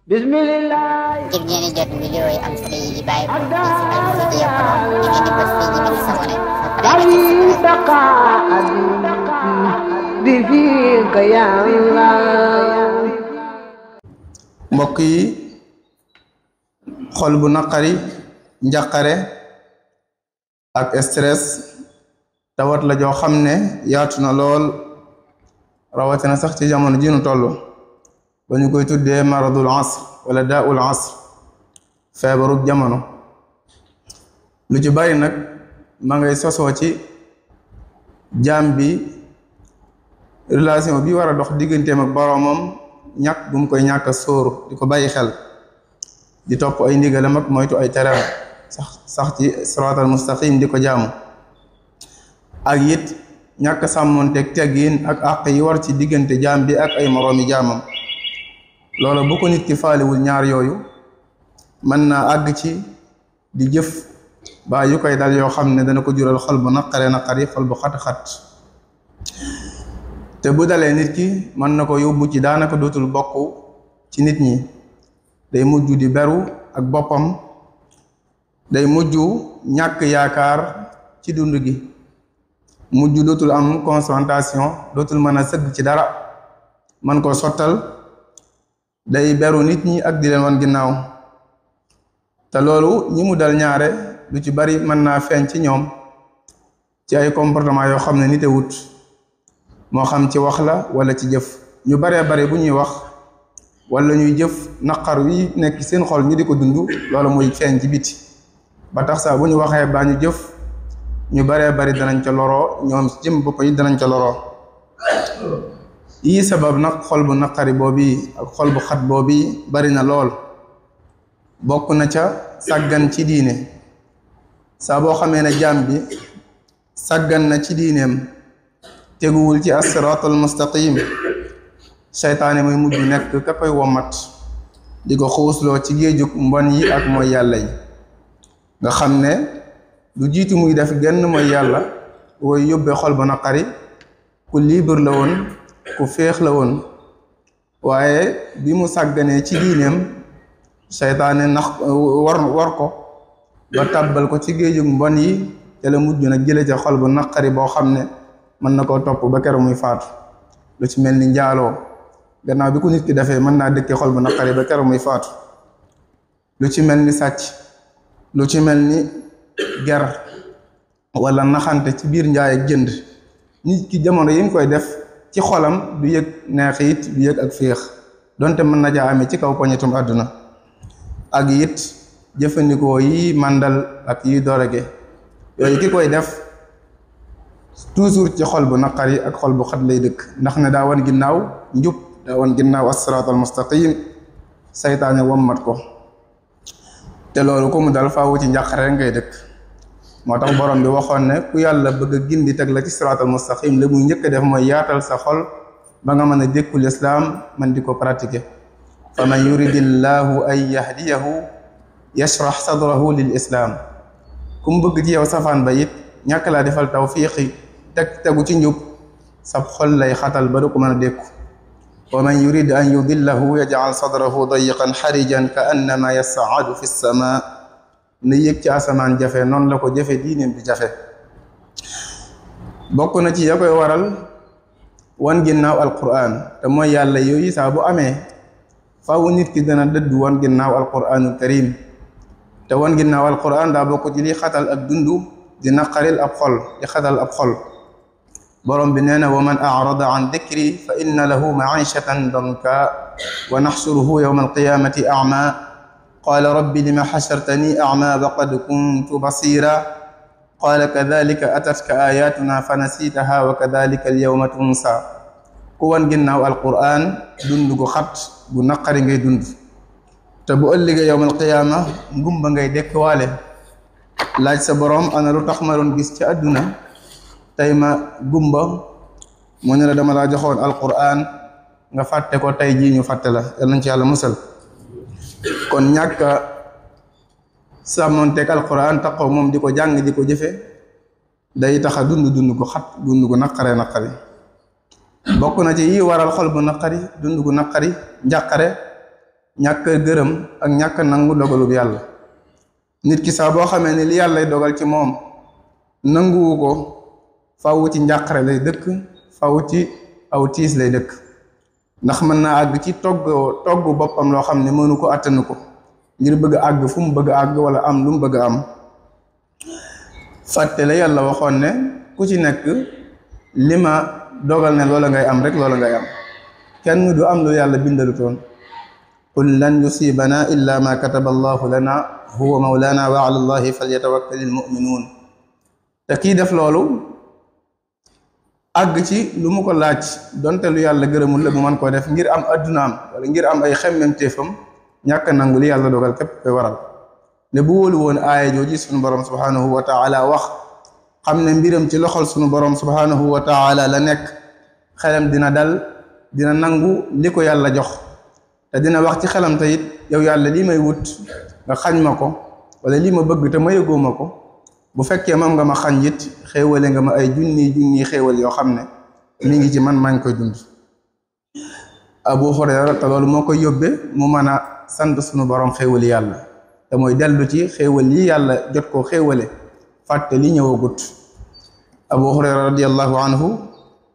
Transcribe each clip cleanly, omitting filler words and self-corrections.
Bismillah. ngir ngeen di jot vidéo yi am solo yi bàyyi ko ci Al-Mouridiyyah Pro di ngeen di bës fii ñu bind s'abonner ba pare mbokk yi xol bu naqari njàqare ak stress tawat la joo xam ne yaatu na lool rawatina sax ci jamono ji nu toll ba ñu koy tuddee maradul asr wala daaul asr feebarug jamono lu ci bari nag ma ngay sosoo ci jaam bi relation bi war a dox digganteem ak boroomam ñàkk bu mu koy ñàkk a sóoru di ko bàyyi xel di topp ay ndigalam ak moytu ay tereem sax ci siraatal mustaqim di ko jaamu ak it ñàkk sàmmoonteeg teggin ak àq yi war ci diggante jaam bi ak ay moroomi jaamam loola bu ko nit ki faaliwul ñaar yooyu mën naa àgg ci di jëf baa yu koy dal yoo xam ne dana ko jural xol bu naqari xol bu xat-xat te bu dalee nit ki mën na ko yóbbu ci daanaka dootul bokk ci nit ñi day mujj di beru ak boppam day mujj ñàkk yaakaar ci dund gi mujj dootul am concentration dootul mën a sëgg ci dara man ko sottal day beru nit ñi ak di leen wan ginnaaw te loolu ñi mu dal ñaare lu ci bari mën naa feeñ ci ñoom ci ay comportement yoo xam ne nite wut moo xam ci wax la wala ci jëf ñu baree bare bu ñuy wax wala ñuy jëf naqar wi nekk seen xol ñu di ko dund loolu muy feeñ ci biti ba tax saa bu ñu waxee baa ñu jëf ñu baree bari danañ ca loroo ñoom jëm bopp yi danañ ca loroo yii sabab nag xol bu naqari boobi ak xol bu xat boobi bari na lool bokk na ca sàggan ci diine saa boo xamee ne jaam bi sàggan na ci diineem teguwul ci as-siraatal mustaqim seytaane muy mujj nekk ka koy womat di ko xuusloo ci géejug mbon yi ak mooy yàlla yi nga xam ne lu jiitu muy def genn mooy yàlla woy yóbbee xol bu naqari ku libre la woon ku féex la woon waaye bi mu sàgganee ci diineem seytaane nax war ko ba tàbbal ko ci géejug mbon yi te la mujj nag jële ca xol bu naqari boo xam ne mën na koo topp ba keroog muy faatu lu ci mel ni njaaloo gannaaw bi ko nit ki defee mën naa dëkkee xol bu naqari ba keroog muy faatu lu ci mel ni sàcc lu ci mel ni ger wala naxante ci biir njaay ak jënd nit ki jamono yi mu koy def ci xolam du yëg neex it du yëg ak féex donte mën na jaa amee ci kaw poñetum àdduna ak it jëfandikoo yi màndal ak yi dorege yooyu ki koy def toujours ci xol bu naqari ak xol bu xat lay dëkk ndax ne daa wan ginnaaw njub daa wan ginnaaw as-siraatal mustaqim saytaane wommat ko te loolu ko mu dal faawu ci njàqare ngay dëkk moo tax borom bi waxoon ne ku yàlla bëgg a gindi teg la ci siraatal mustaqim la muy njëkk a def mooy yaatal sa xol ba nga mën a dékku lislaam man di ko pratiquer fa man yuridillahu an yahdiyahu yashrax sadrahu lil islaam ku mu bëgg ci yow safaan ba it ñàkk laa defal tawfiqi tegu ci njub sab xol lay xatal ba du ko mën a dékku wa man yurid an yudillahu yaj'al sadrahu dayiqan xarijan ka annama yas'adu fi sama na yëg ci asamaan jafe noonu la ko jafe diineem bi jafe bokk na ci ya koy waral wan ginnaaw alquran te mooy yàlla yooyu saa bu amee faaw nit ki dana dëddu wan ginnaaw alquranul karim te wan ginnaaw alquran daa bokk ci li xatal ak dundu di naqaril ab xol di xatal ab xol borom bi nee na wa man arada an dikri fa inna lahu maishatan danka wa naxsuruhu yawma alqiyamati ama qala rabbi lima xashartani ama waqad kuntu basira qala kadalika atatka ayatuna fa nasitaha wa kadalika alyawma tunsa ku wan ginnaaw alquran dund gu xat gu naqari ngay dund te bu ëllëgee yawma alqiyama ngumba ngay dekkiwaale laaj sa borom ana lu tax ma doon gis ci àdduna tey ma gumba mu ne la dama laa joxoon alquran nga fàtte ko tey jii ñu fàtte la yal nañ ci yàlla musal kon ñàkk sàmmonteeg alquran taxaw moom di ko jàng di ko jëfe day tax a dund ko xat dund gu naqare bokk na ci yi waral xol bu naqari dund gu naqari njàqare ñàkk gërëm ak ñàkk nangu dogalub yàlla. nit ki saa boo xamee ni li yàllay dogal ci moom nanguwu ko faw ci njàqare lay dëkk, faw ci aw tiis lay dëkk, ndax mën naa àgg ci togg boppam loo xam ne mënu ko attanu ko ngir bëgg àgg fu mu bëgg àgg wala am lu mu bëgg am. fàtte la yàlla waxoon ne ku ci nekk li ma dogal ne loola ngay am rek loola ngay am, kenn du am lu yàlla bindalutoon. qul lan yusibana illa ma kataba allahu lana huwa mawlana wa ala allahi falyatawakkalil mu'minun. te kii def loolu àgg ci lu mu ko laaj donte lu yàlla gërëmul la mu mën koo def ngir am addunaam wala ngir am ay xemmemteefam, ñàkk nangu li yàlla dogal képp koy waral. ne bu wóolu woon aaya jooji sunu borom subhanahu wa taala wax, xam ne mbiram ci loxol sunu borom subhanahu wa taala la nekk, xelam dina dal, dina nangu li ko yàlla jox, te dina wax ci xelam te it yow yàlla lii may wut nga xañ ma ko, wala lii ma bëgg te ma yëgoo ma ko, bu fekkee moom nga ma xañ it xéewale nga ma ay junni xéewal yoo xam ne mi ngi ci man maa ngi koy dund. Abu Hurayra te loolu moo koy yóbbee mu mën a sant sunu borom xéewali yàlla, te mooy dellu ci xéewal yi yàlla jot koo xéewale, fàtte li ñëwagut. Abu Hurayra radiyallahu anhu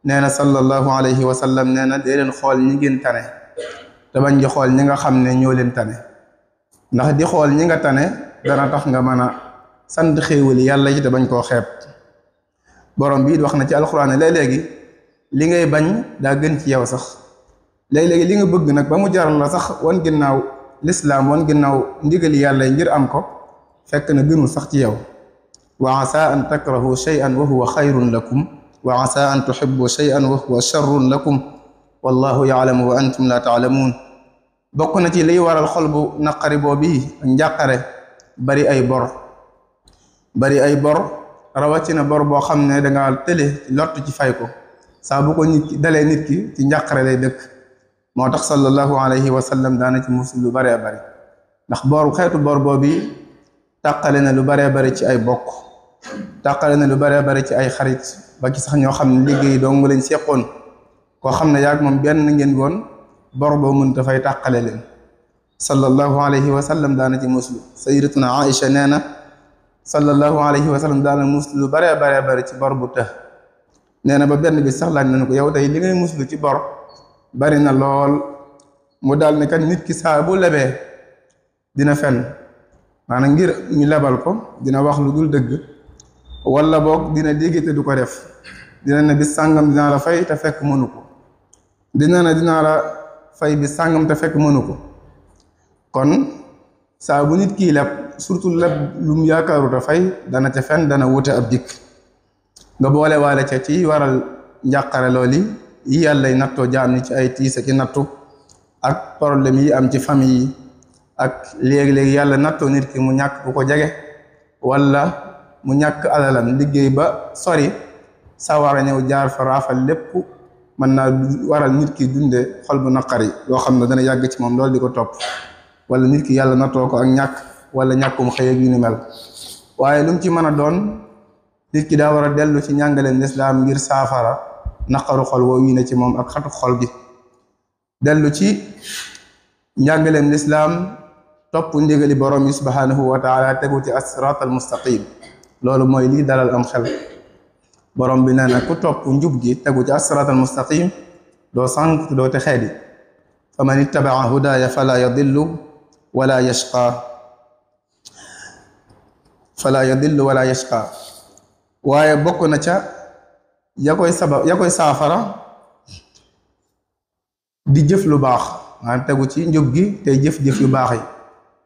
nee na sallallahu alayhi wa sallam nee na dee leen xool ñi ngeen tane te bañ di xool ñi nga xam ne ñoo leen tane, ndax di xool ñi nga tane dana tax nga mën a sant xéewali yàlla yi te bañ koo xeeb. borom bi wax na ci alxuraan ne léeg-léegi li ngay bañ daa gën ci yow sax, léeg-léegi li nga bëgg nag ba mu jaral la sax wan ginnaaw lislaam, wan ginnaaw ndigali yàlla yi ngir am ko, fekk na gënul sax ci yow. wa asa an takrahu shay'an wa huwa xayrun lakum wa asa an tuhibbu shay'an wa huwa sharrun lakum wallahu ya'lamu wa antum la ta'lamun. bokk na ci liy waral xol bu naqari boobu ak njàqare bari ay bor rawatina bor boo xam ne danga tële lott ci fay ko. saa bu ko nit ki dalee nit ki ci njàqare lay dëkk. moo tax sallallahu alayhi wa sallam daana ci musul lu baree bari, ndax xeetu bor boobu tàqale na lu baree bari ci ay bokk, tàqale na lu baree bari ci ay xarit, ba ci sax ñoo xam ne liggéey dong lañ seqoon, koo xam ne yaag moom benn ngeen woon, bor boo mën dafay tàqale leen. sallallahu alayhi wa sallam daana ci muslu. sayyidatuna Aïcha nee na sallallahu alayhi wa sallam daana muslu lu baree bari ci bor bu të. nee na ba benn bi sax laaj nañu ko, yow tey li ngay muslu ci bor bari na lool. mu daal ne kat nit ki saa bu lebee dina fen, maanaam ngir ñu lebal ko dina wax lu dul dëgg, wala boog dina dégg te du ko def. dina ne bis sàngam dinaa la fay te fekk mënu ko, dina ne dinaa la fay bis sàngam te fekk mënu ko. kon saa bu nit kii leb, surtout leb lu mu yaakaaru te fay, dana ca fen, dana wute ab dikk. nga boole waale ca ci waral njàqare looli yi yàlla nattoo jaam ni ci ay tiis ak nattu ak problème yi am ci famille yi, ak léegi-léegi yàlla nattoo nit ki mu ñàkk ku ko jege, wala mu ñàkk alalam liggéey ba sori, sa war a ñëw jaar fa raafal lépp, mën naa waral nit ki dunde xol bu naqari loo xam ne dana yàgg ci moom loolu di ko topp. wala nit ki yàlla nattoo ko ak ñàkk wala ñàkkum xëy ak yu ni mel. waaye lu mu ci mën a doon, nit ki daa war a dellu ci njàngaleem lislaam ngir saafara naqaru xol woo yi ne ci moom ak xatu xol gi. dellu ci njàngaleem lislaam, topp ndigali borom yi subhanahu wa taala, tegu ci as-siraat al-mustaqim. loolu mooy lii dalal am xel. borom bi nee na ku topp njub gi tegu ci as-siraat al-mustaqim doo sànk doo te xeedi. fa man ittabaa hudaaya fala yadillu wala yashqa. waaye bokk na ca ya koy saafara di jëf lu baax, maanaam tegu ci njub gi tey jëf-jëf yu baax yi.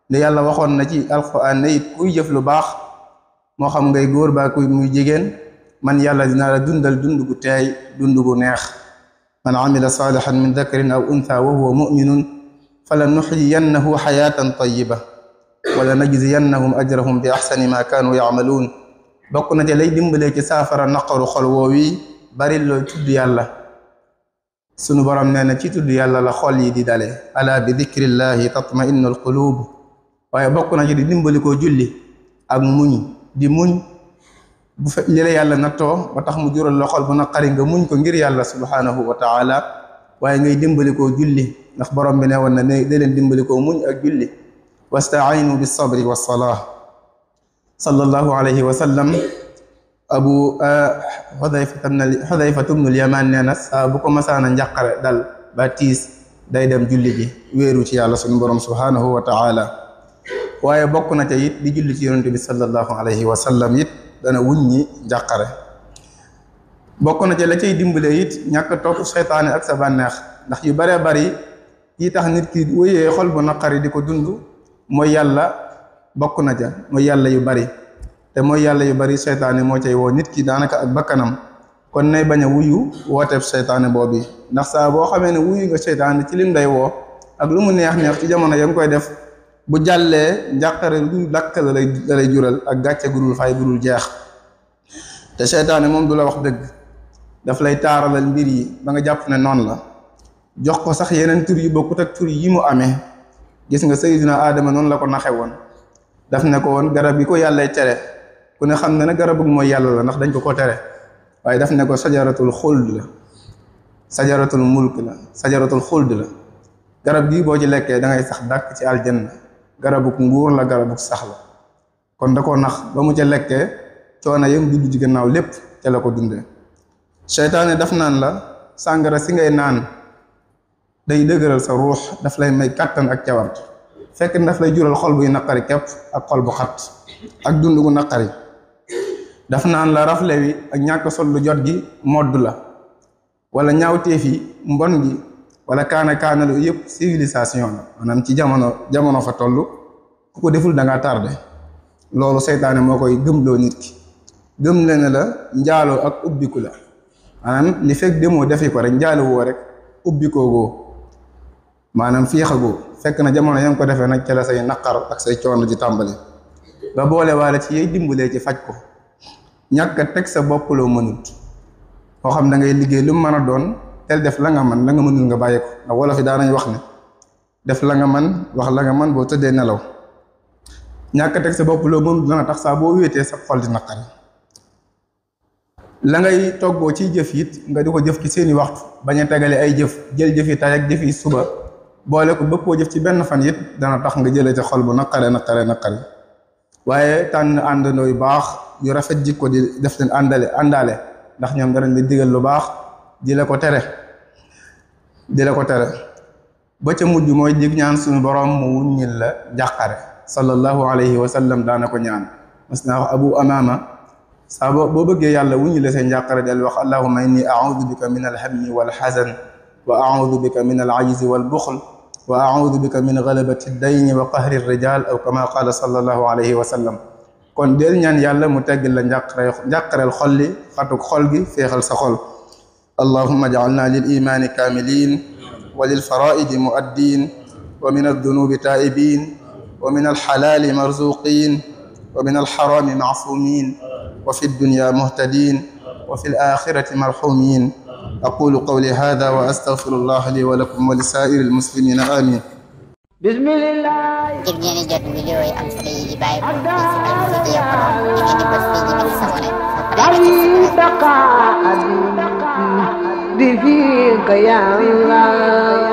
ne yàlla waxoon na ci alquran ne it kuy jëf lu baax, moo xam ngay góor ba kuy muy jigéen, man yàlla dinaa la dundal dund gu teey, dund gu neex. man amila salihan min dakarin aw untha wa huwa muminun fala nuxyiyannahu xayatan tayiba wala najziyannahum ajrahum bi axsani ma kaanu yacmaluun. bokk na ci lay dimbalee ci saafara naqaru xol woowi bari looy tudd yàlla. sunu borom nee na ci tudd yàlla la xol yi di dale. ala bi dikrillahi tatmainnu alqulub. waaye bokk na ci di dimbali koo julli ak muñ, di muñ bu fe li la yàlla nattoo ba tax mu jural la xol bu naqari nga muñ ko ngir yàlla subhanahu wa taala, waaye ngay dimbali koo julli ndax borom bi ne woon na ne da leen dimbali koo muñ ak julli wastaayinu bis sabri was salah sallallahu alayhi wa sallam abu Xudayfa ibnul Yamaan nee na saa bu ko masaana njàqare dal ba tiis day dem julli ji wéeru ci yàlla suñu borom subhanahu wa taala waaye bokk na ca it di julli ci yonent bi sallallahu alayhi wa sallam it dana wuññi njàqare bokk na ca la cay dimbale it ñàkk topp seytaane ak sa bànneex ndax yu baree bari yi tax nit ki wéyee xol bu naqari di ko dund mooy yàlla bokk na ca mooy yàlla yu bari te mooy yàlla yu bari seytaane moo cay woo nit ki daanaka ak bakkanam kon nay bañ a wuyu wooteeb seytaane boobu ndax saa boo xamee ne wuyu nga seytaane ci lim day woo ak lu mu neex ci jamono ya nga koy def bu jàllee njàqare lu lakk la lay jural ak gàcce gudul fay gudul jeex te seytaane moom du la wax dëgg daf lay taaralal mbir yi ba nga jàpp ne noonu la jox ko sax yeneen tur yu bokkut ak tur yi mu amee gis nga Sayyidina Aadama noonu la ko naxe woon daf ne ko woon garab yi ko yàllay tere ku ne xam ne ne garabu mooy yàlla la ndax dañ ko tere waaye daf ne ko sajaratul xuld la sajaratul mulk la sajaratul xuld la garab gii boo ci lekkee da ngay sax dàkk ci aljanna garabuk nguur la garabuk sax la kon da ko nax ba mu ca lekkee coono yam dudd ci gannaaw lépp ca la ko dundee seytaane daf naan la sàngara si ngay naan day dëgëral sa ruux daf lay may kàttan ak cawart fekk daf lay jural xol buy naqari képp ak xol bu xat ak dund gu naqari daf naan la rafle wi ak ñàkk sol lu jot gi modd la wala ñaawteef yi mbon gi wala kaana lu yëpp civilisation la maanaam ci jamono fa toll ku ko deful da ngaa tardé loolu seytaane moo koy gëmloo nit ki gëm le ne la njaaloo ak ubbiku la maanaam li fekk demoo defi ko rek njaalu woo rek ubbikoo goo maanaam féexagoo fekk na jamono ya nga ko defee nag ca la say naqar ak say coono di tàmbali nga boole waale ci yey dimbalee ci faj ko ñàkk a teg sa bopp loo mënut moo xam da ngay liggéey lu mu mën a doon tel def la nga man la nga mënul nga bàyyi ko ndax wolof yi daanañ wax ne def la nga man wax la nga man boo tëddee nelaw ñàkk a teg sa bopp loo mënut dana tax saa boo wéetee sa xol di naqari la ngay toggoo ciy jëf it nga di ko jëf ci seeni waxtu bañ a tegale ay jëf jël jëfi tay ak jëfi suba boole ko bëppoo jëf ci benn fan it dana tax nga jëlee ci xol bu naqare waaye tànn àndandoo yu baax yu rafet jikko di def leen àndaale ndax ñoom danañ di digal lu baax di la ko tere ba ca mujj mooy dig ñaan suñu borom mu wuññil la jàqare sallallahu alayhi wa sallam daana ko ñaan mas naa wax Abu Amaama saa boo bëggee yàlla wuññil la seen njàqare del wax allahumma inni a'udhu bika min alhammi wal hazan wa a'udhu bika min al-'ajzi wal buxl wa a'udhu bika min ghalabati ad-dayni wa qahri ar-rijal aw kama qala sallallahu alayhi wa sallam kon del ñaan yàlla mu teggil la njàqareel xol li xatuk xol gi féexal sa xol allahumma ij'alna lil imani kamilin wa lil fara'idi mu'addin wa min ad-dunubi ta'ibin wa min al-halali marzuqin wa min al-harami ma'sumin wa fi ad-dunya muhtadin wa fi al-akhirati marhumin أقول قولي هذا وأستغفر الله لي ولكم ولسائر المسلمين آمين بسم الله ngir ngeen jot vidéo yi am solo yi bàyyi ko ci Alfayda Pro di ngeen di bës fii ñu sabone bi fiika ya Allah